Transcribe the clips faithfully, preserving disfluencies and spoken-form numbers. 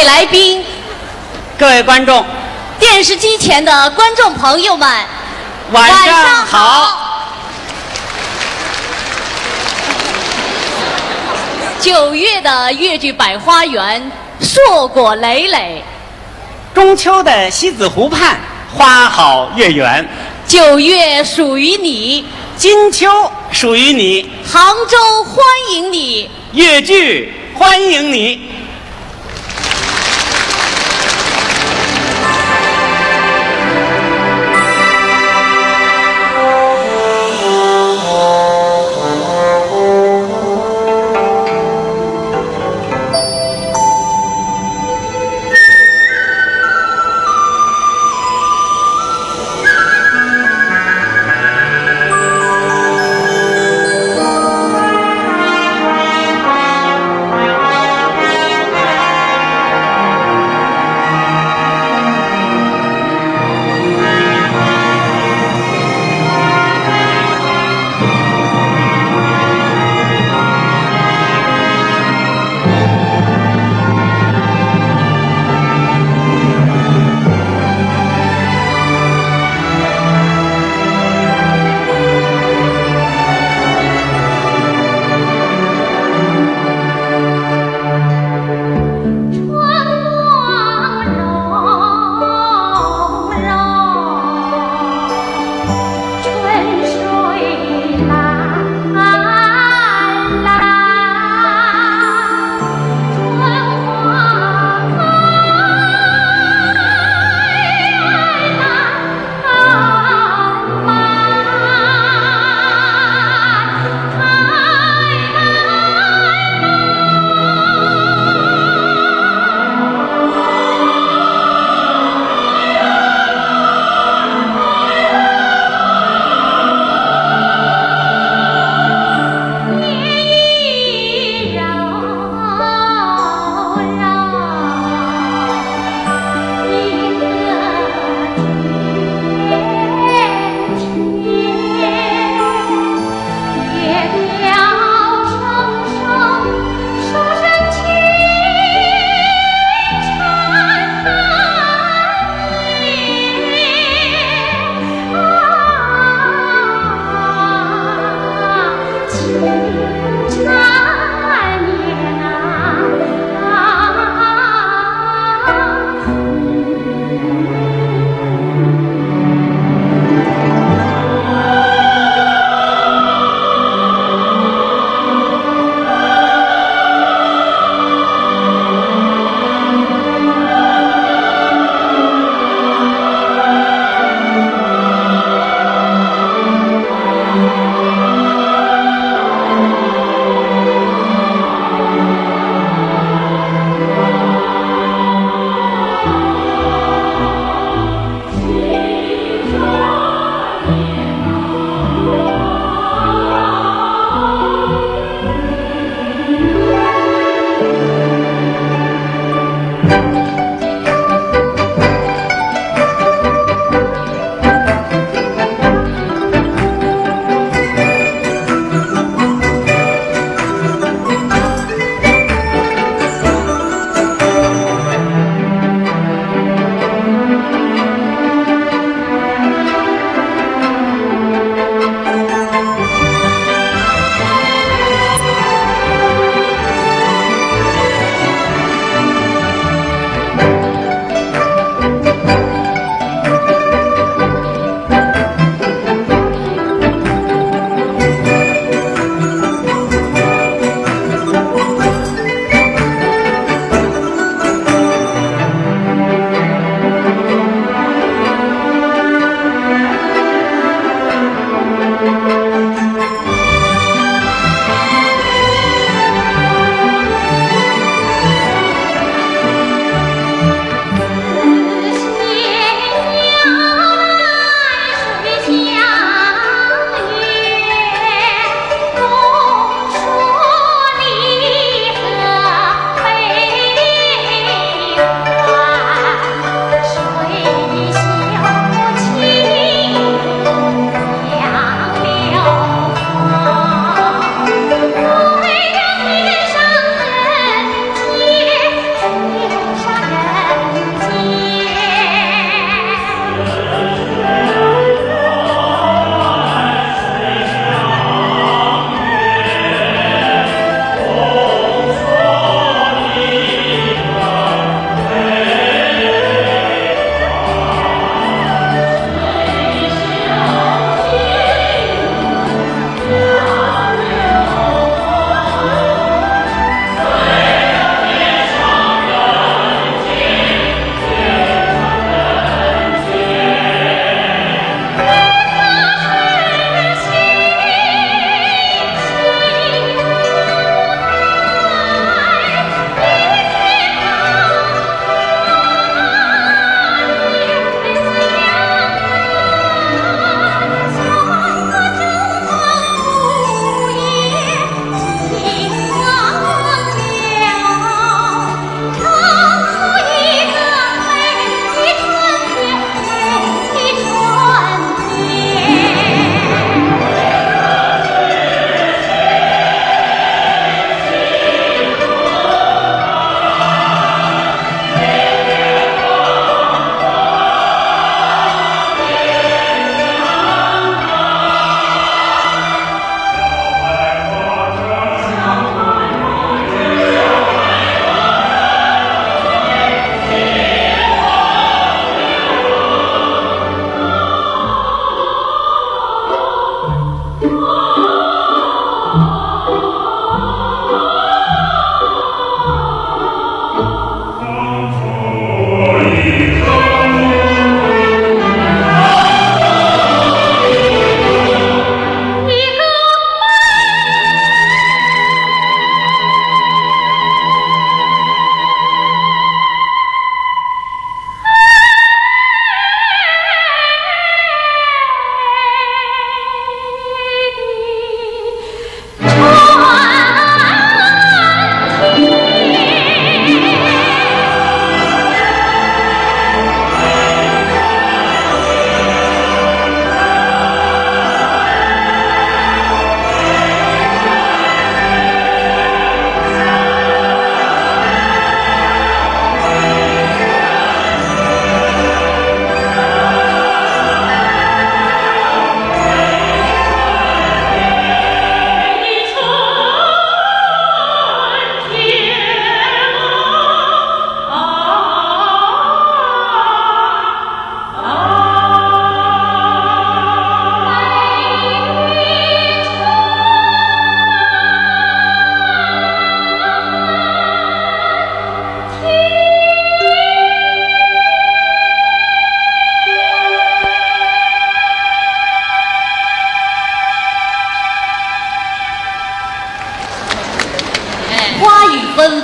来宾、各位观众，电视机前的观众朋友们，晚上上好。九月的越剧百花园，硕果累累。中秋的西子湖畔，花好月圆。九月属于你，金秋属于你，杭州欢迎你。越剧欢迎你。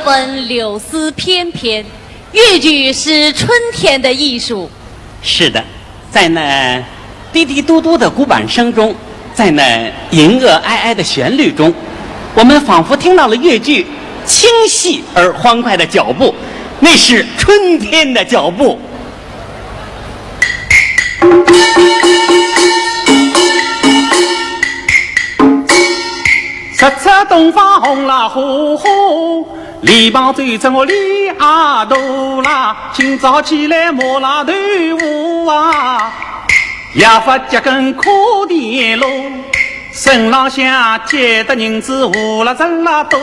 们柳丝翩翩，越剧是春天的艺术。是的，在那滴滴嘟嘟的鼓板声中，在那隐约哀哀的旋律中，我们仿佛听到了越剧清细而欢快的脚步，那是春天的脚步。 日出东方红啦火火，篱笆走出我李阿头啦，今朝起来摸啦豆腐啊，也勿结根苦田螺。 身浪向借得银子乌拉真拉多，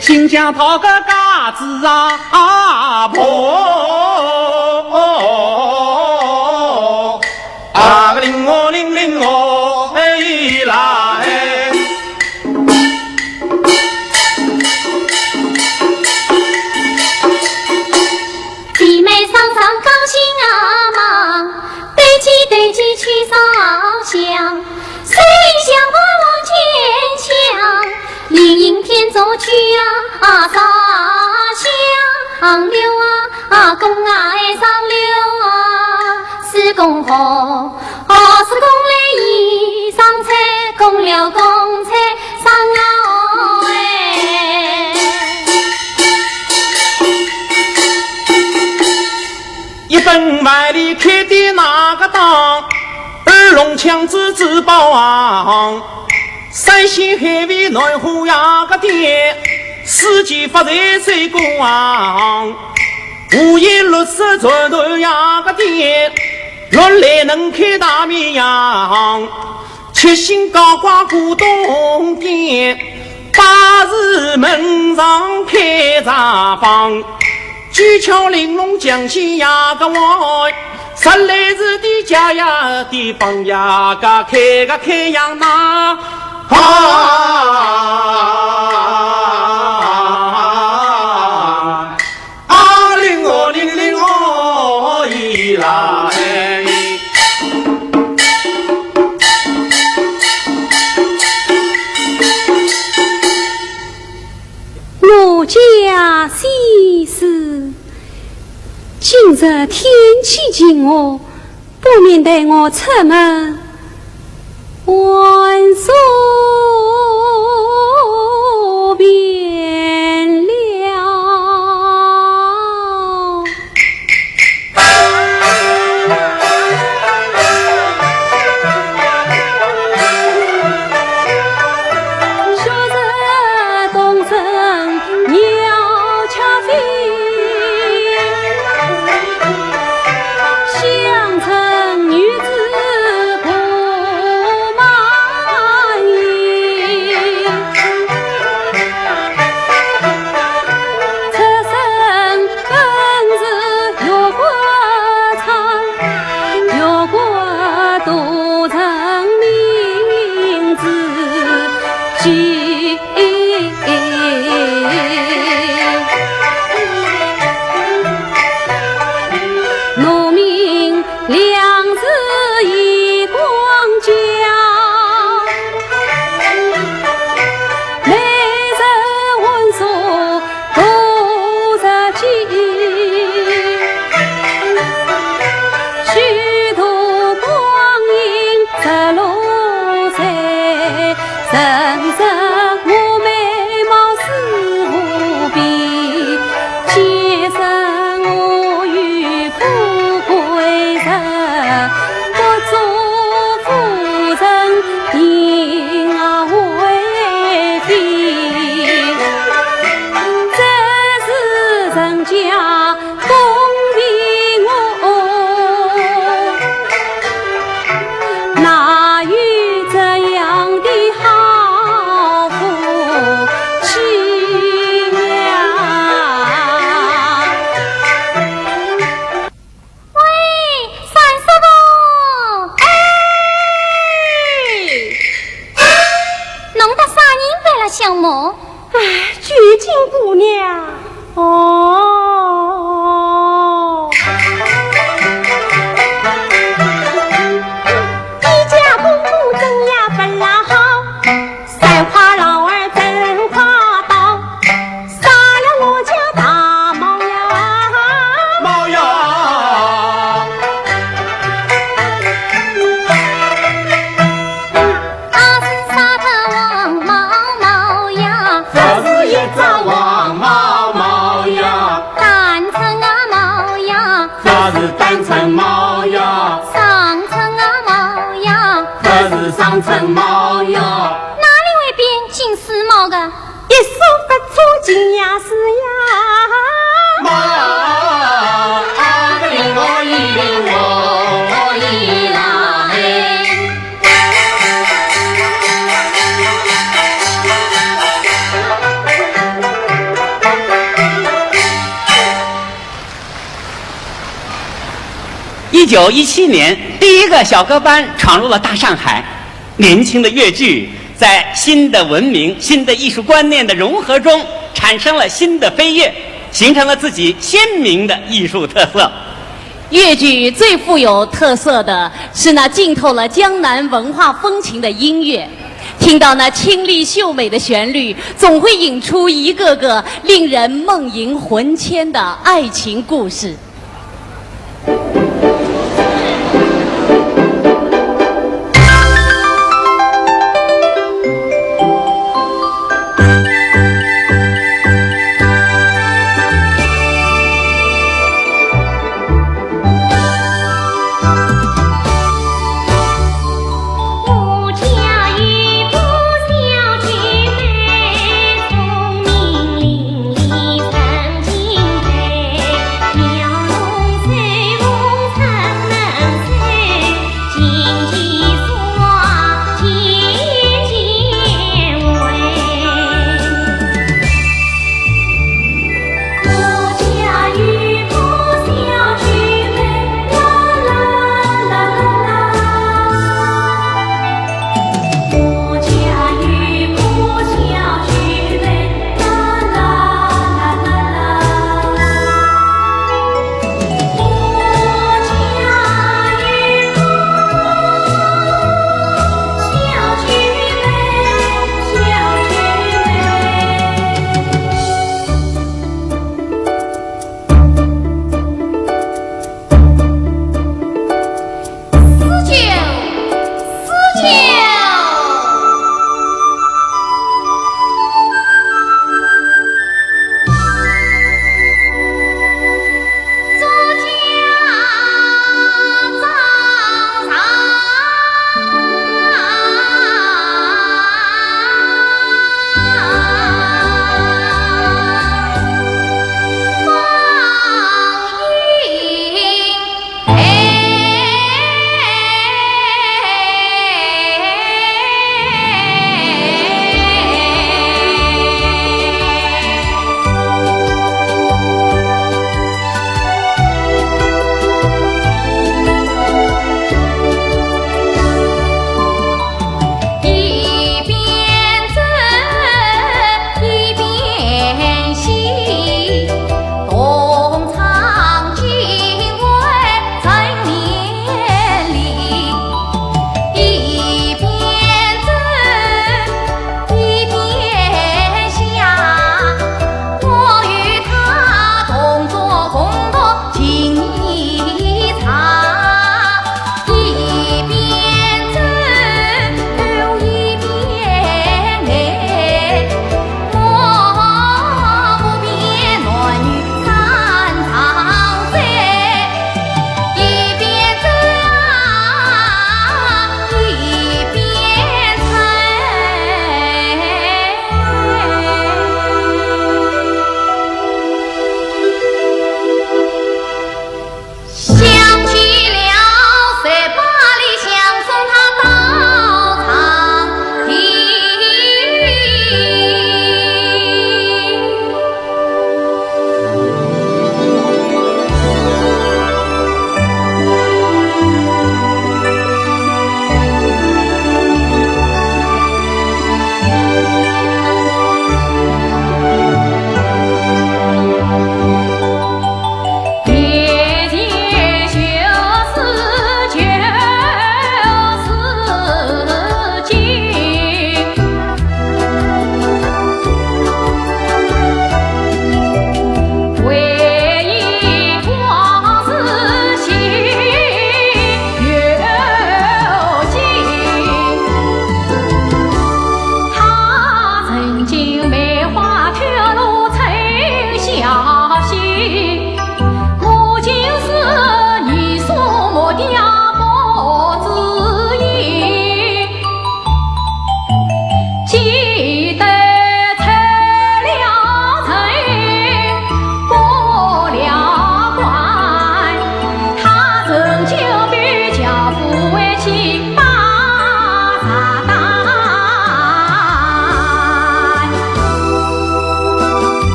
新疆讨个家子啊，啊婆。啊个灵哦灵灵哦，哎啦哎。姐妹双双高兴啊忙，对起对起去烧香。 水乡花往前抢，连营天做去啊，啊烧香。红柳啊，啊公啊，哎上柳啊，四公婆，哦四公来衣裳菜，公柳公菜上啊哦哎。 一本万利开的那个档，二弄枪子珠宝行，三鲜海味暖和呀个店，四季发财水果行，五颜六色绸缎呀个店，六来能开大米行。 七星高挂古董店，八字门上开茶坊，九窍玲珑匠心呀个旺，十来字的家呀的房呀个开个开样呐。啊。 啊，灵哦，灵灵哦，咦啦哎。我家先生，今日天气晴和， 不免带我出门玩耍便了。昨日东风 鸟雀飞，乡村女子不满意。出身本是越国仓，越国都城名字 记。农民粮食一光交，每日寒暑 度日节，虚度光阴十六载，人生我美貌似无比，今生我与富贵人，不做夫人，莺儿为妃。 这是人家公平我，哪有这样的好福气呀？喂，三叔婆！哎！弄得啥人在那相骂？ 哎，究竟姑娘，哦。你家公公真呀不拉好，三块老二真快刀，杀了我上春毛哟，哪里会变金丝猫个？一说不出金牙丝呀。一九一七年，第一个小科班闯入了大上海。年轻的越剧在新的文明、新的艺术观念的融合中，产生了新的飞跃，形成了自己鲜明的艺术特色。越剧最富有特色的是那浸透了江南文化风情的音乐，听到那清丽秀美的旋律，总会引出一个个令人梦萦魂牵的爱情故事。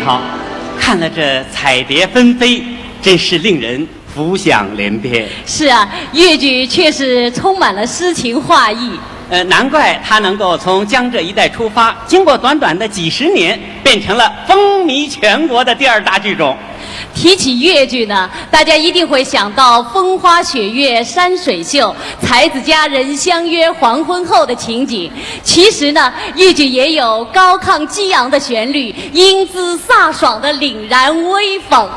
好，看了这彩蝶纷飞，真是令人浮想联翩。是啊，越剧确实充满了诗情画意。呃，难怪它能够从江浙一带出发，经过短短的几十年，变成了风靡全国的第二大剧种。提起越剧呢，大家一定会想到风花雪月、山水秀、才子佳人相约黄昏后的情景。其实呢，越剧也有高亢激昂的旋律、英姿飒爽的凛然威风。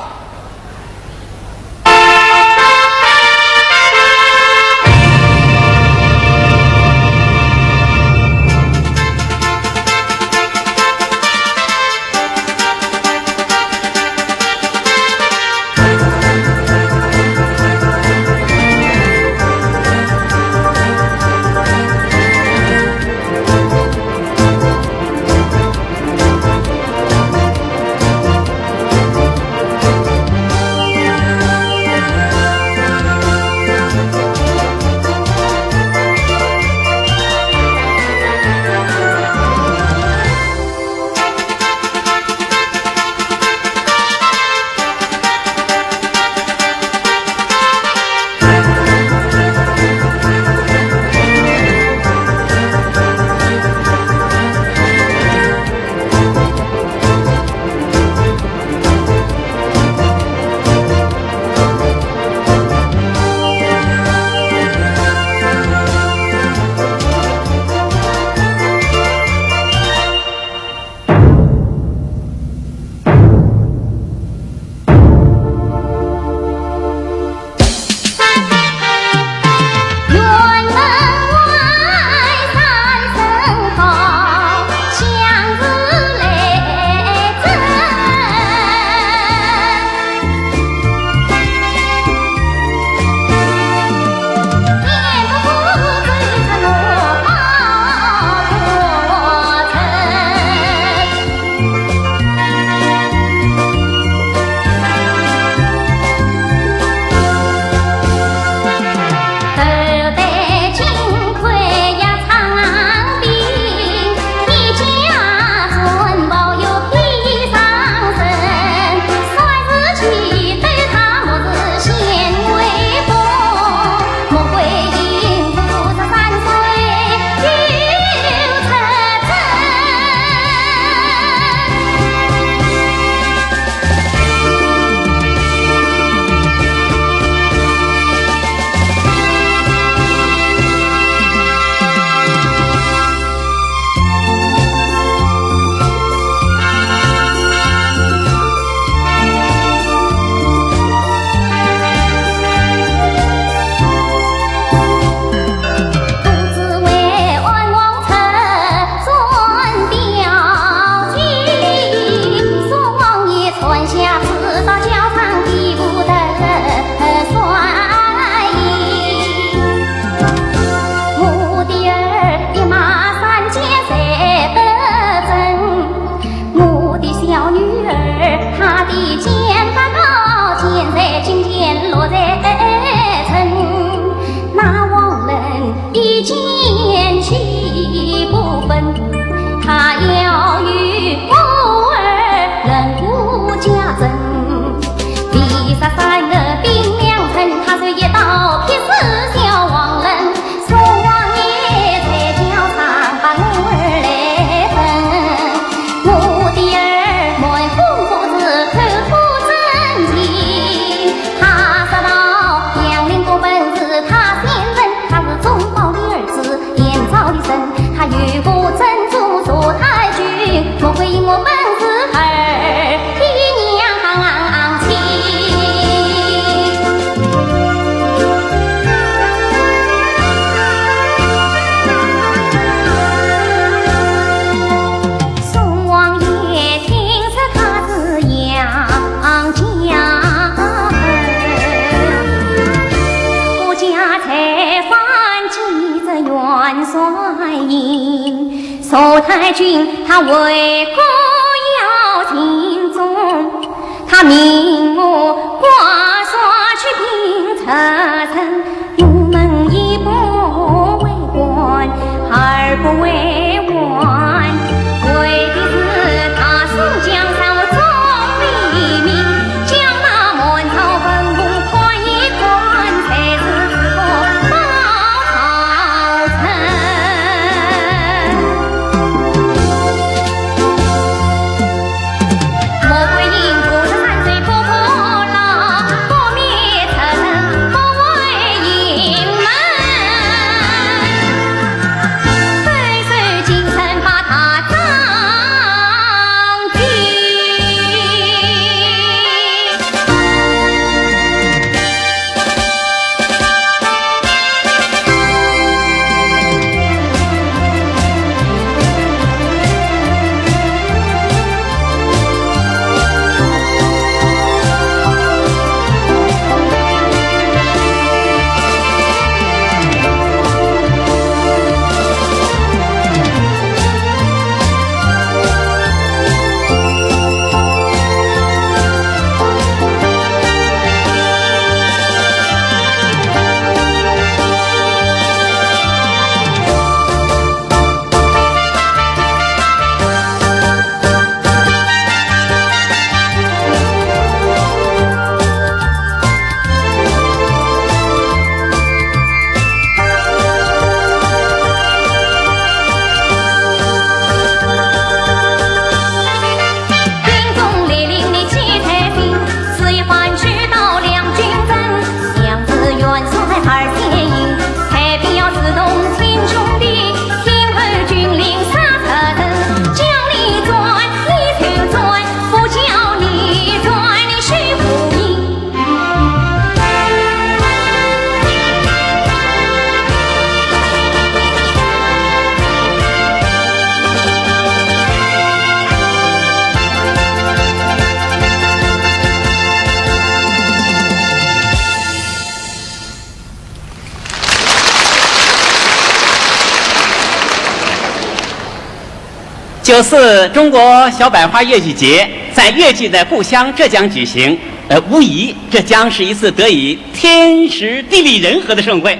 这次中国小百花越剧节在越剧的故乡浙江举行，呃，无疑这将是一次得以天时地利人和的盛会。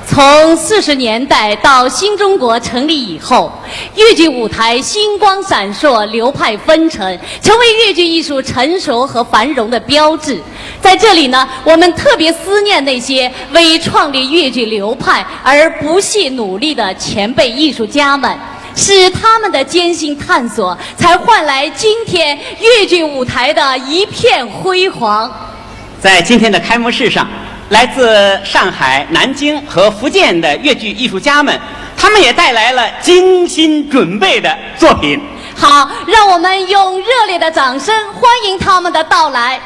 从四十年代到新中国成立以后，越剧舞台星光闪烁，流派纷呈，成为越剧艺术成熟和繁荣的标志。在这里呢，我们特别思念那些为创立越剧流派而不懈努力的前辈艺术家们，是他们的艰辛探索，才换来今天越剧舞台的一片辉煌。在今天的开幕式上，来自上海、南京和福建的越剧艺术家们，他们也带来了精心准备的作品。好，让我们用热烈的掌声欢迎他们的到来。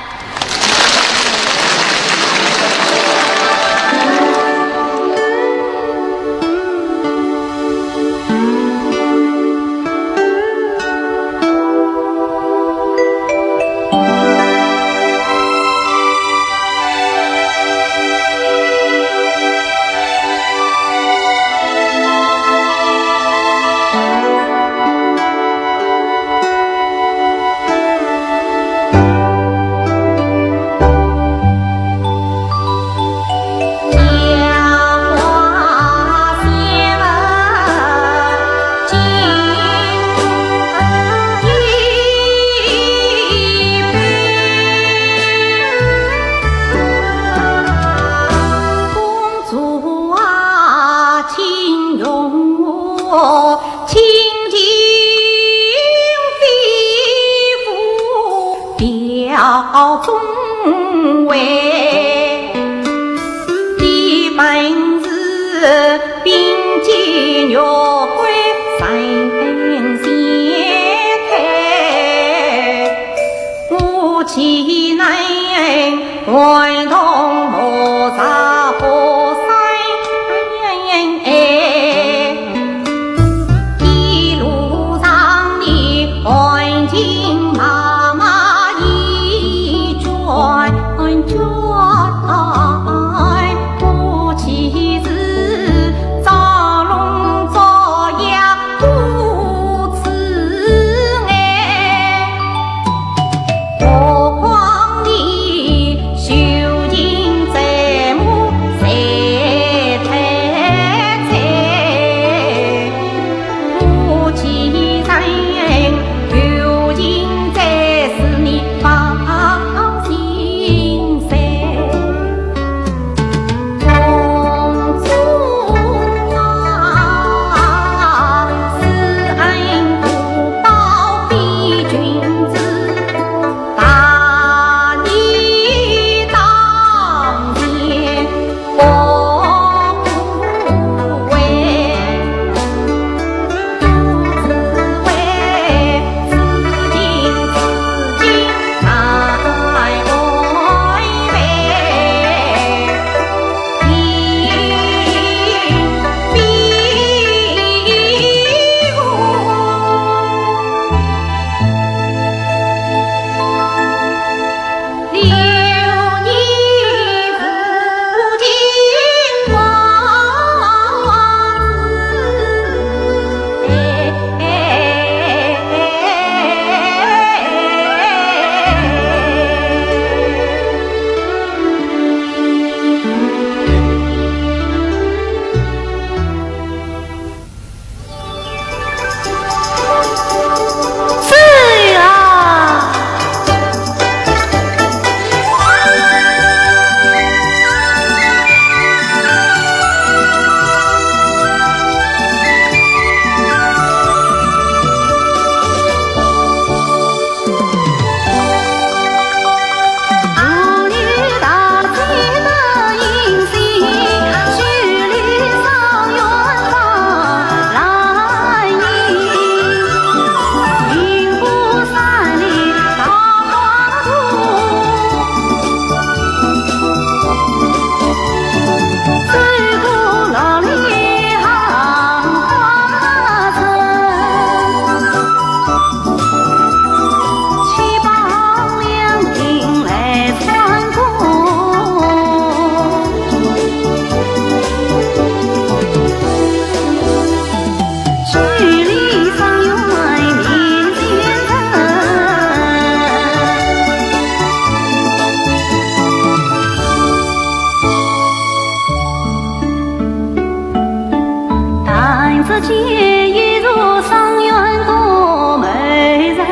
只见一座状元多美人，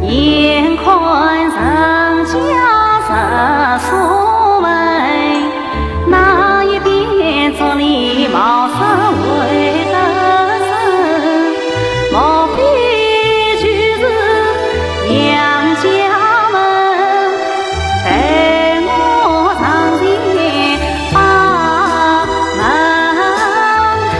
眼看人家入所门，那一边竹篱茅舍围得人，莫非就是杨家门？ 待我上前把门开。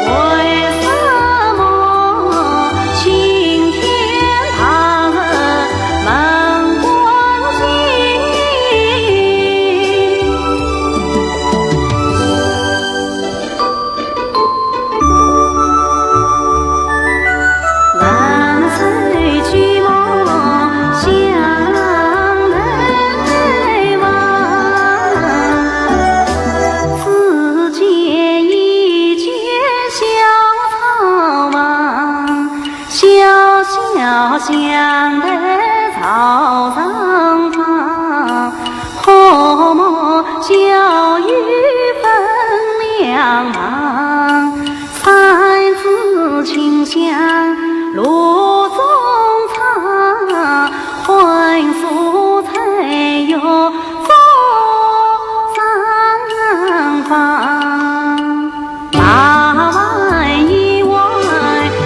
为什么晴天白日门关紧？ 小小巷台草场旁，泼墨交友分两旁。三枝清香炉中唱，欢声翠柳中放。 大碗一碗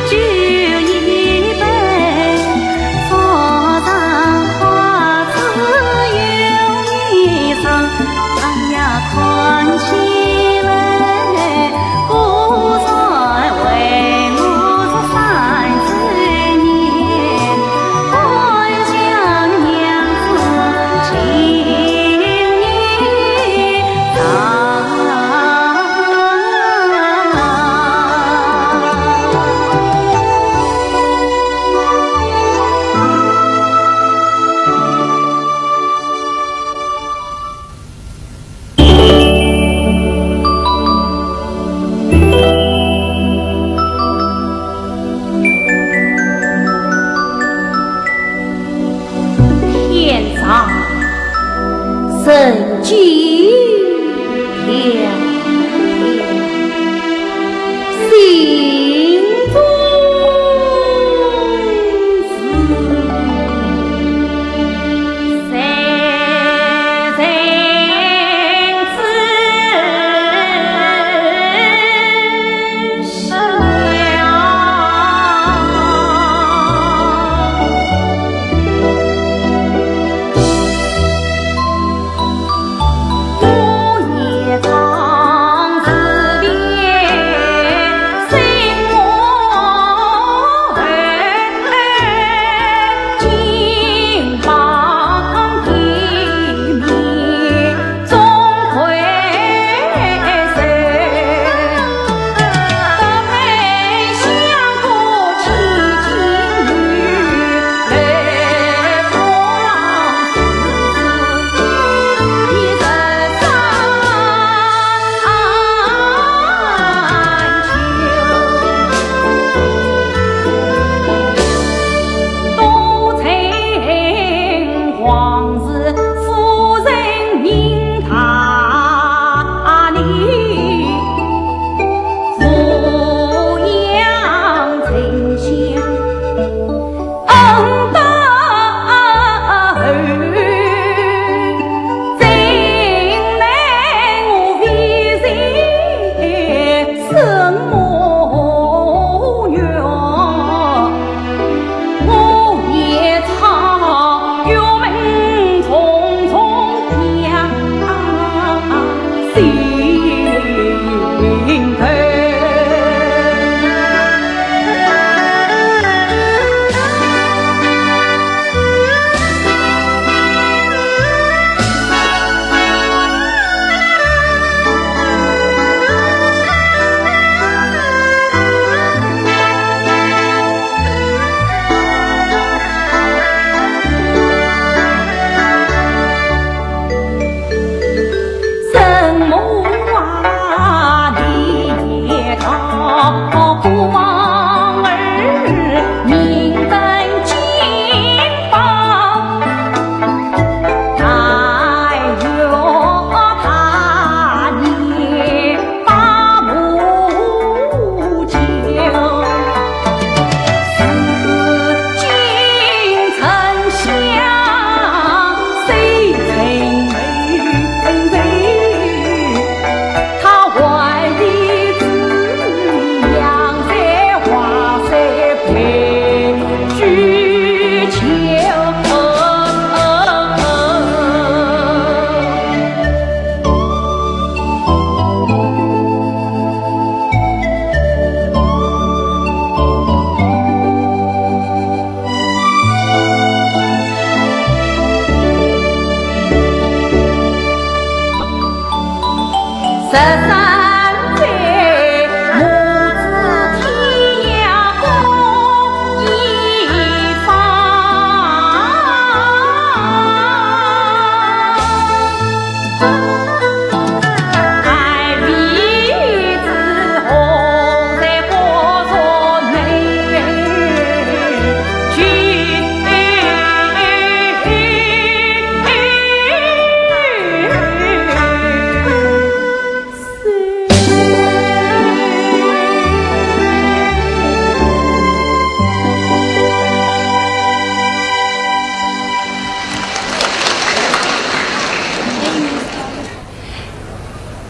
酒一杯，桌上花枝又一桩。哎呀，看起来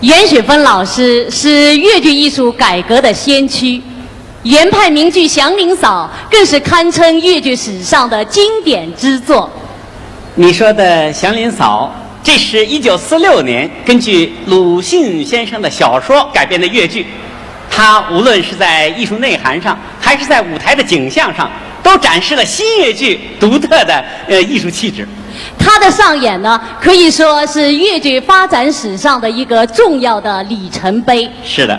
袁雪芬老师是越剧艺术改革的先驱，原派名剧《祥林嫂》更是堪称越剧史上的经典之作。你说的《祥林嫂》，这是一九四六年根据鲁迅先生的小说改编的越剧，它无论是在艺术内涵上，还是在舞台的景象上，都展示了新越剧独特的，呃，艺术气质。它的上演呢，可以说是越剧发展史上的一个重要的里程碑。是的。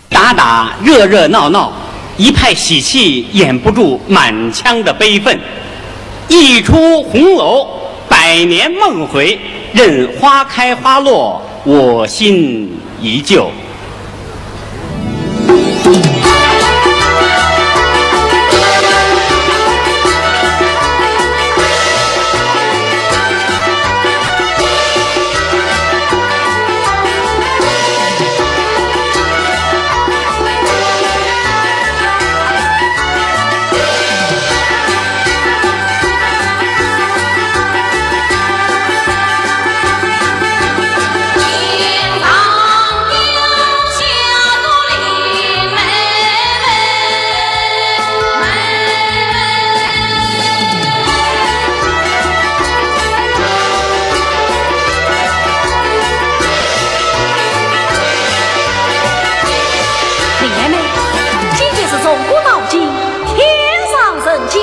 打打热热闹闹，一派喜气掩不住满腔的悲愤。一出红楼，百年梦回，任花开花落，我心依旧。林妹妹，今天是从古到今，天上人间。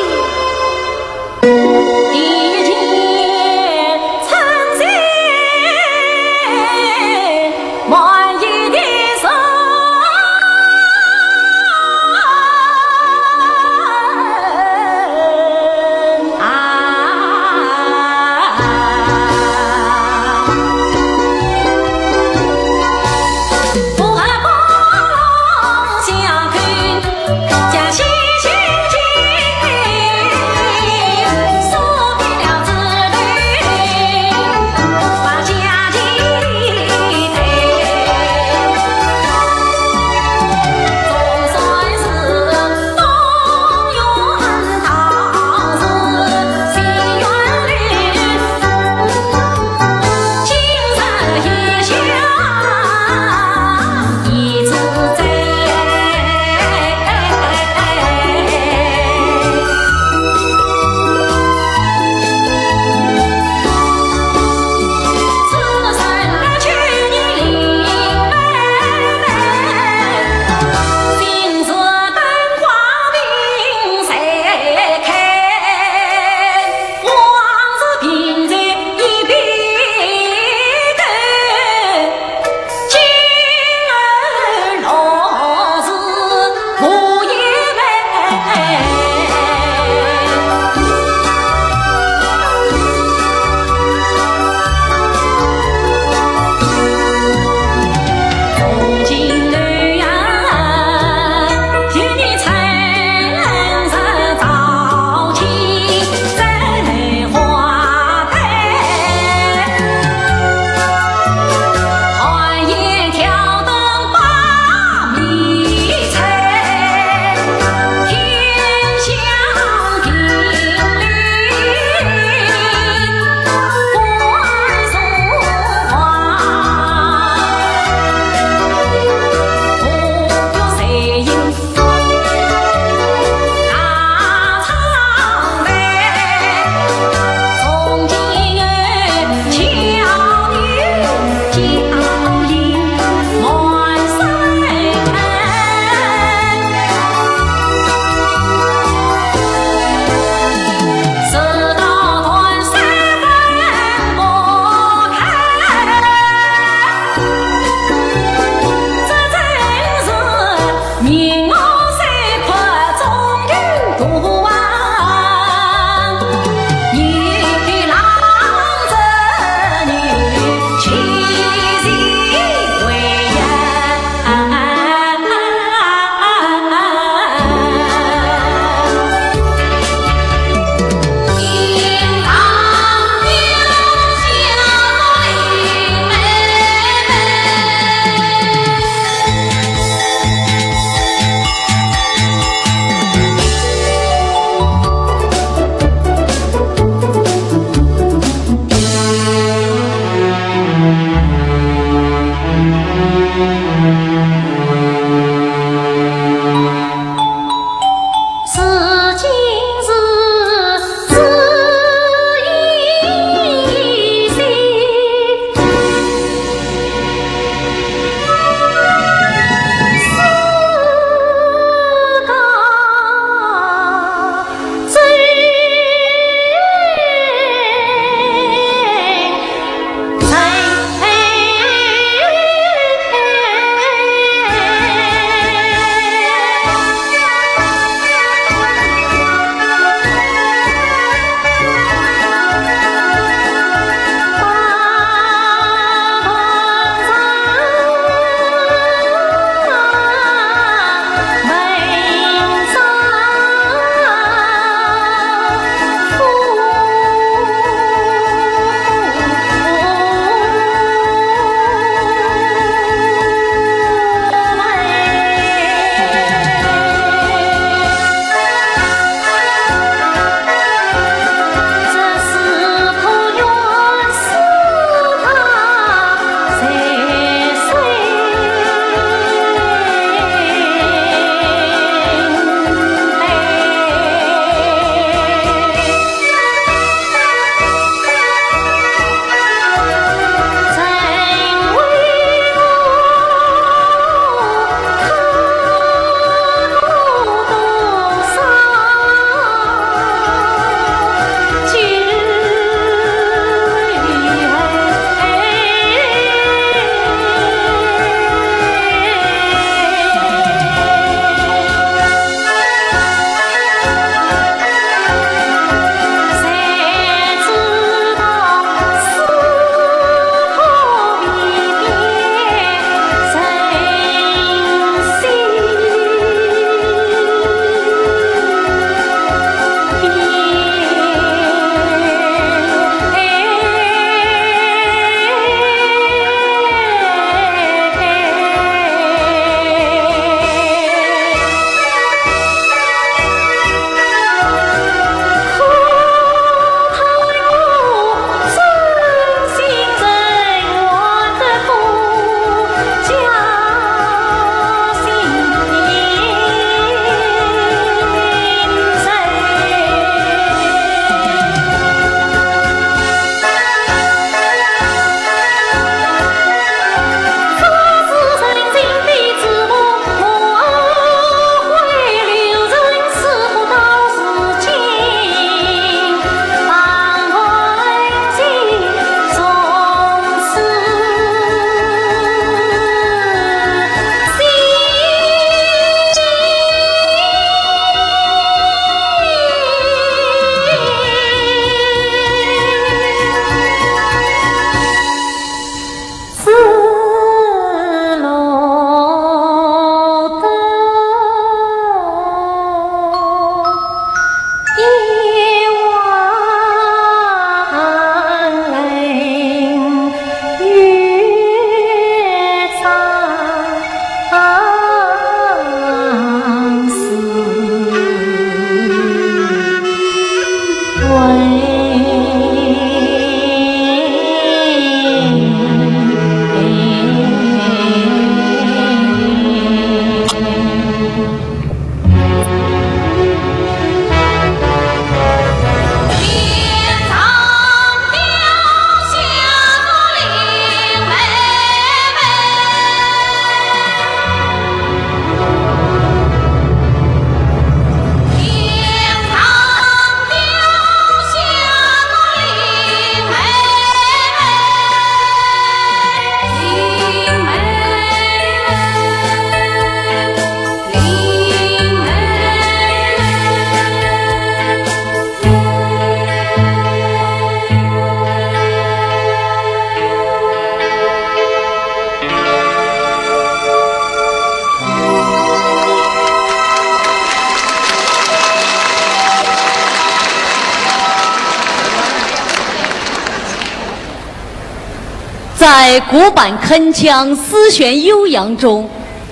在古板铿锵、丝弦悠扬中，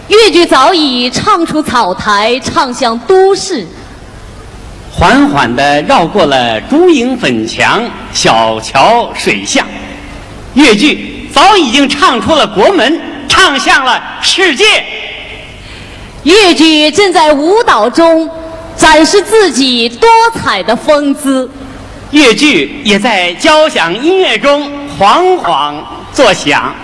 越剧早已唱出草台，唱向都市。缓缓地绕过了朱影粉墙、小桥水巷，越剧早已经唱出了国门，唱向了世界。越剧正在舞蹈中展示自己多彩的风姿。越剧也在交响音乐中晃晃作响。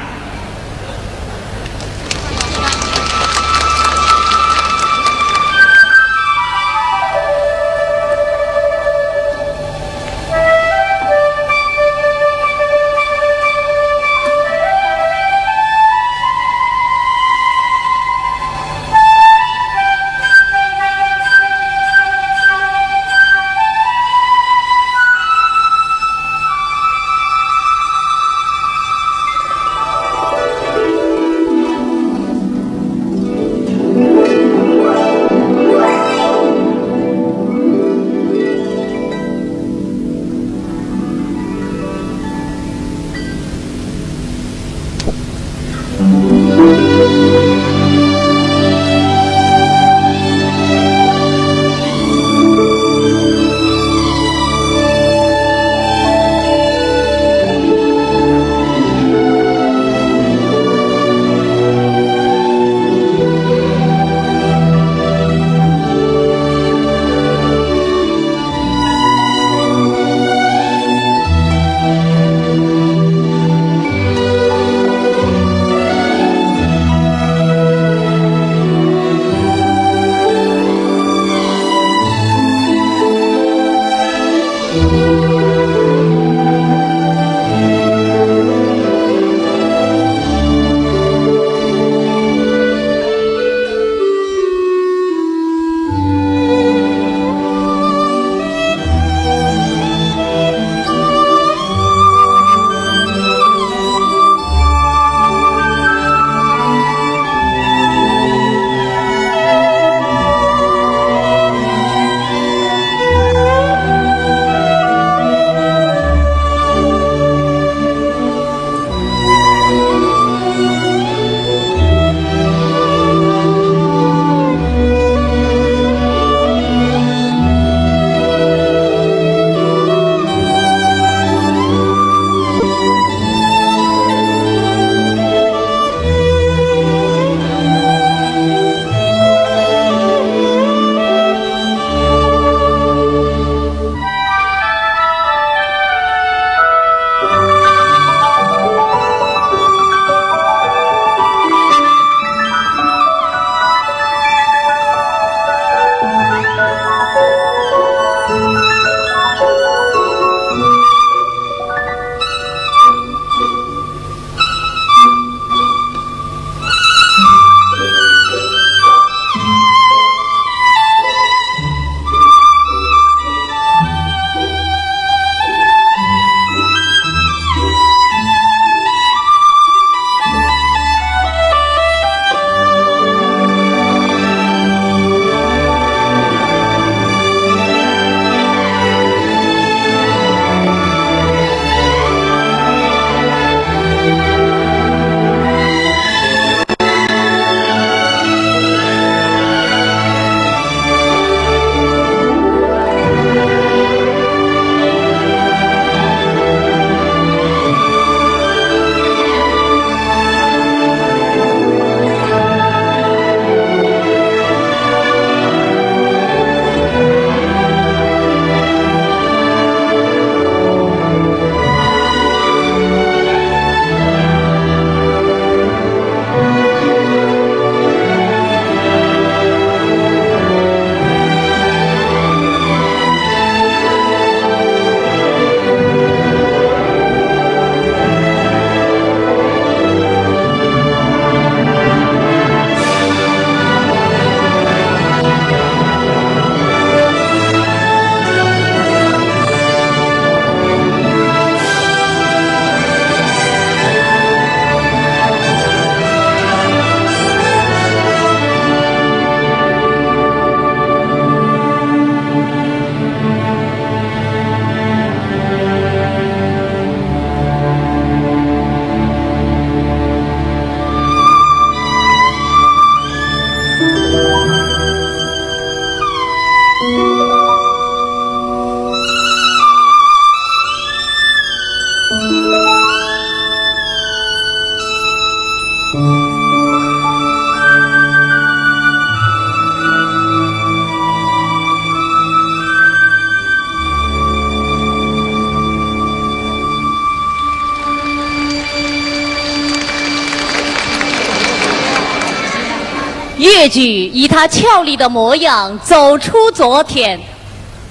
越剧以它俏丽的模样走出昨天，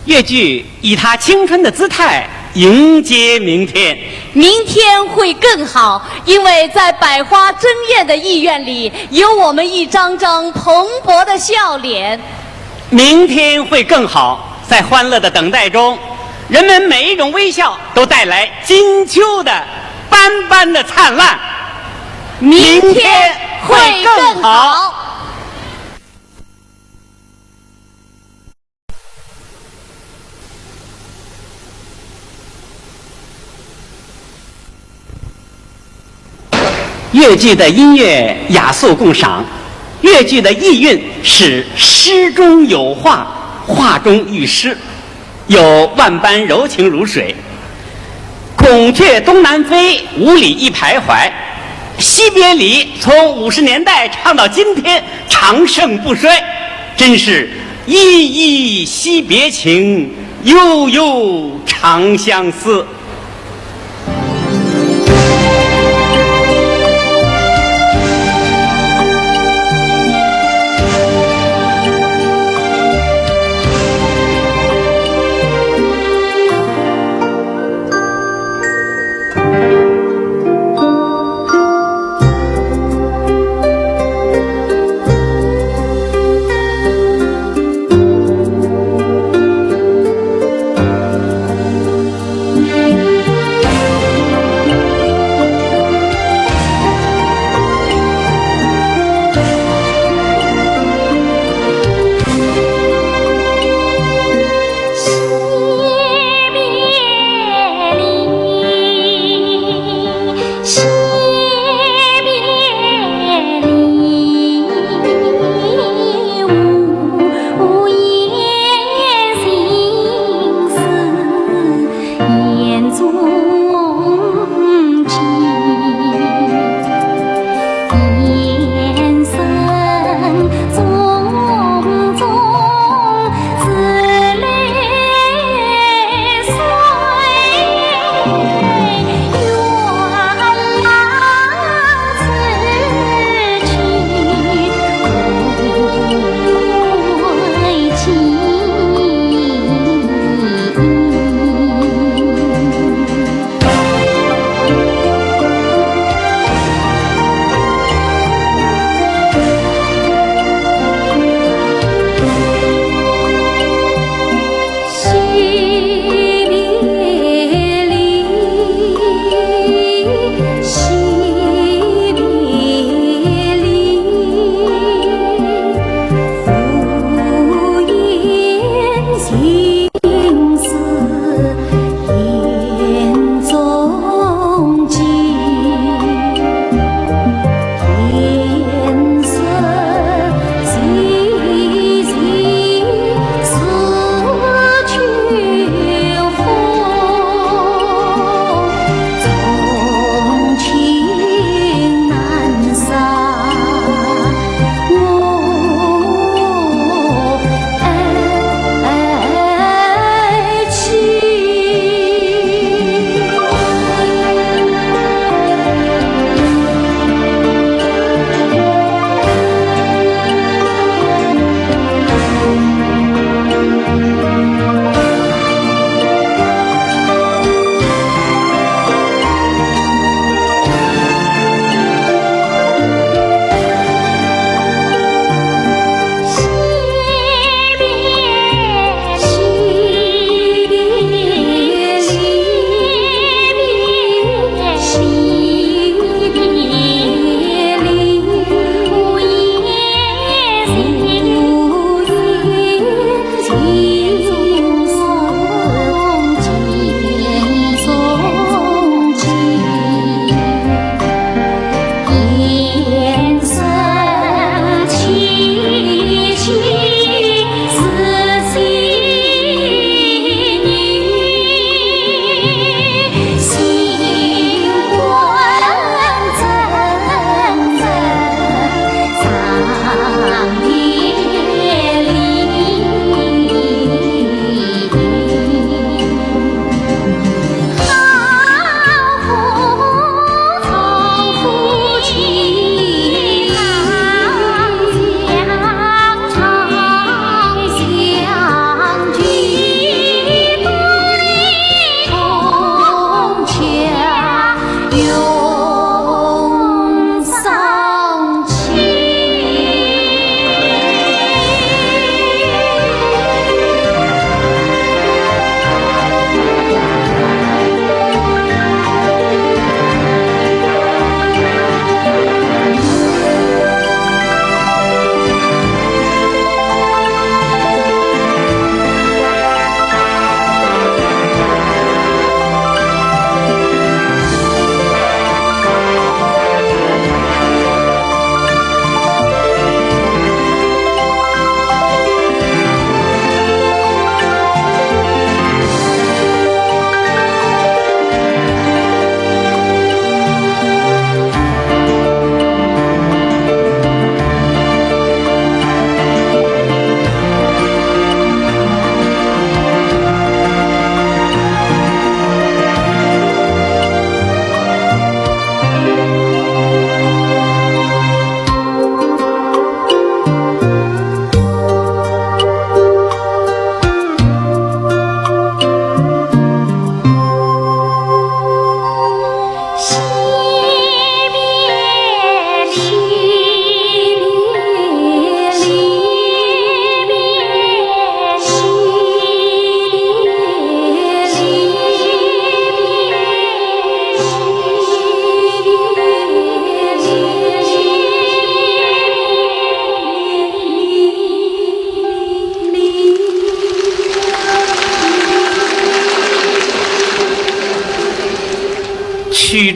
越剧以它青春的姿态迎接明天。明天会更好，因为在百花争艳的艺苑里，有我们一张张蓬勃的笑脸。明天会更好，在欢乐的等待中，人们每一种微笑都带来金秋的斑斑的灿烂。明天会更好。越剧的音乐雅俗共赏，越剧的意韵是诗中有画，画中遇诗，有万般柔情如水。孔雀东南飞，五里一徘徊。惜别离从五十年代唱到今天，长盛不衰，真是依依惜别情，悠悠长相思。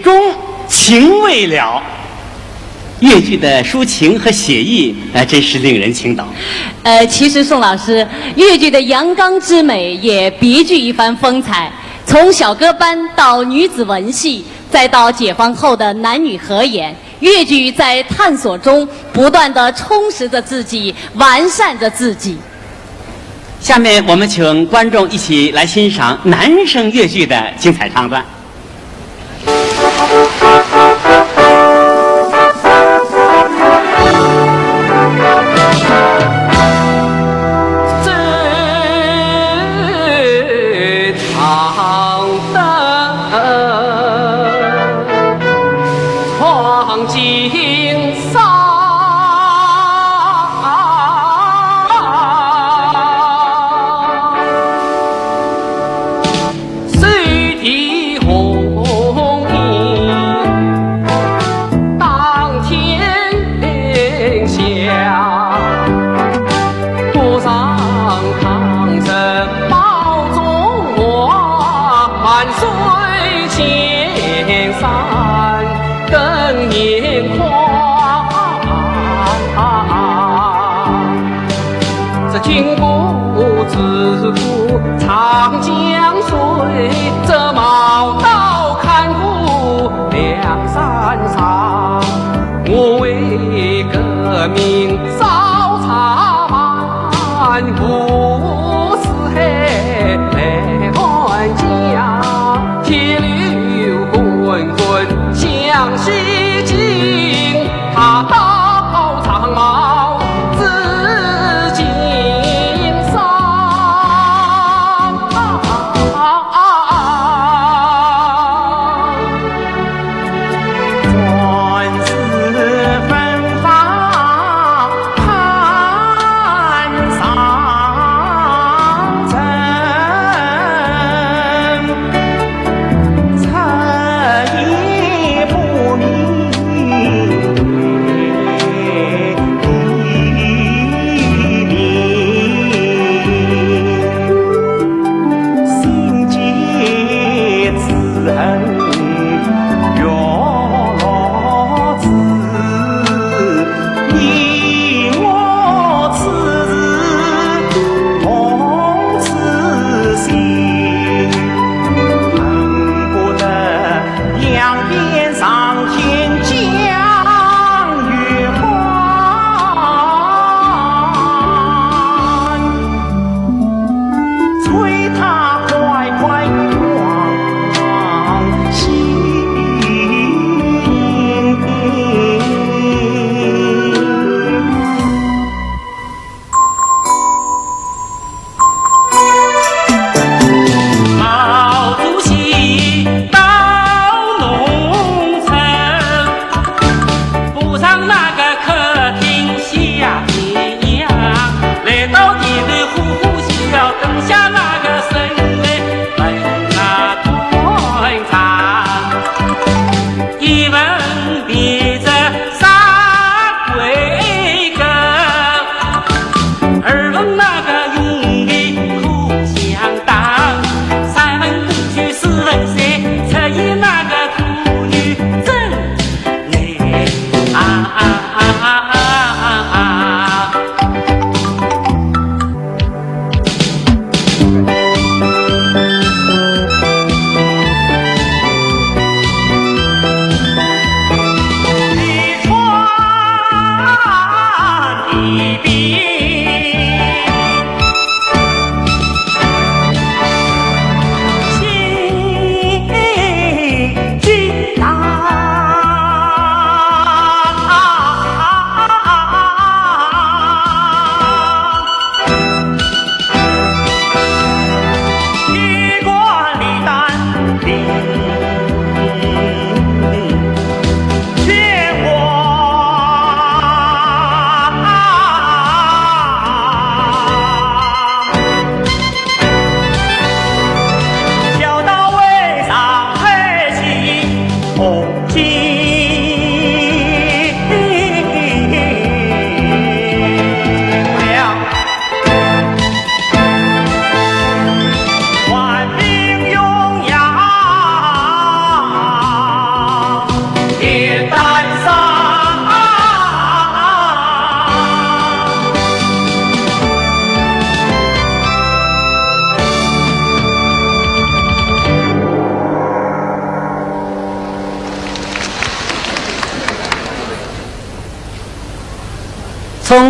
中情未了。越剧的抒情和写意，呃，真是令人倾倒。呃，其实宋老师，越剧的阳刚之美也别具一番风采。从小科班到女子文戏，再到解放后的男女合演，越剧在探索中不断地充实着自己，完善着自己。下面我们请观众一起来欣赏男声越剧的精彩唱段。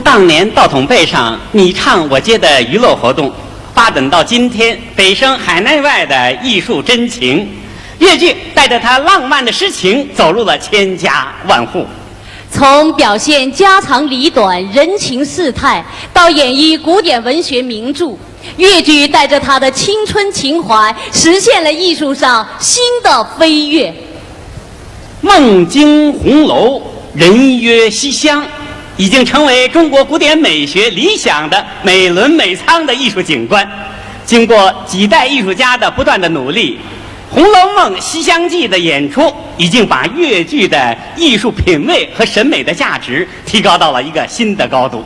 当年道统背上你唱我接的娱乐活动，发展到今天，北省海内外的艺术真情，越剧带着它浪漫的诗情，走入了千家万户。从表现家长里短、人情世态，到演绎古典文学名著，越剧带着它的青春情怀，实现了艺术上新的飞跃。《梦惊红楼》，人曰西厢，已经成为中国古典美学理想的美轮美奁的艺术景观。经过几代艺术家的不断的努力，《红楼梦》《西厢记》的演出已经把越剧的艺术品味和审美的价值提高到了一个新的高度。